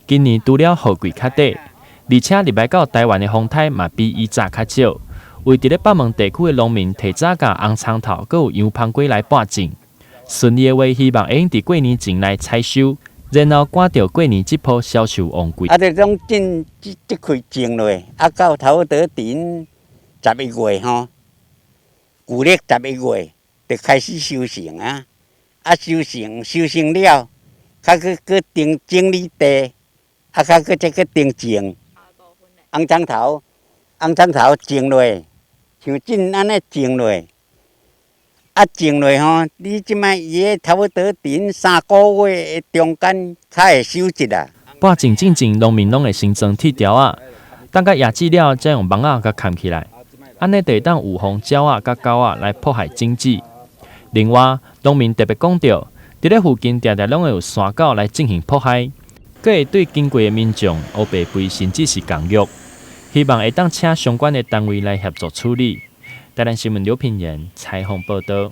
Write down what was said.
今年除了雨季較短，而且入來到台灣的風颱嘛比以前較少。為佇咧北門地區的農民提早共紅蔥頭閣有洋芳瓜來播種，順利的話，希望會用佇過年前來採收，然後趕著過年這波銷售旺季。啊，這種種這這塊種落，啊，到差不多佇11月吼，舊曆十一月就開始收成啊！啊，收成收成了，較閣閣整整理地，啊，較閣再閣重種紅蔥頭，紅蔥頭種落，像種按呢種落，啊種落吼，你這擺伊個差不多佇3個月的中間較會收一啦。播種進前，農民攏會先裝鐵條仔，等甲葉子了，才用網仔共崁起來，按呢就會當預防鳥仔佮狗仔來破壞種子。另外，農民特別講著，佇咧附近定定攏會有山狗來進行破壞，閣會對經過的民眾烏白賠，甚至是共虐。希望會當請相關的單位來協助處理。台南新聞劉品言採訪報導。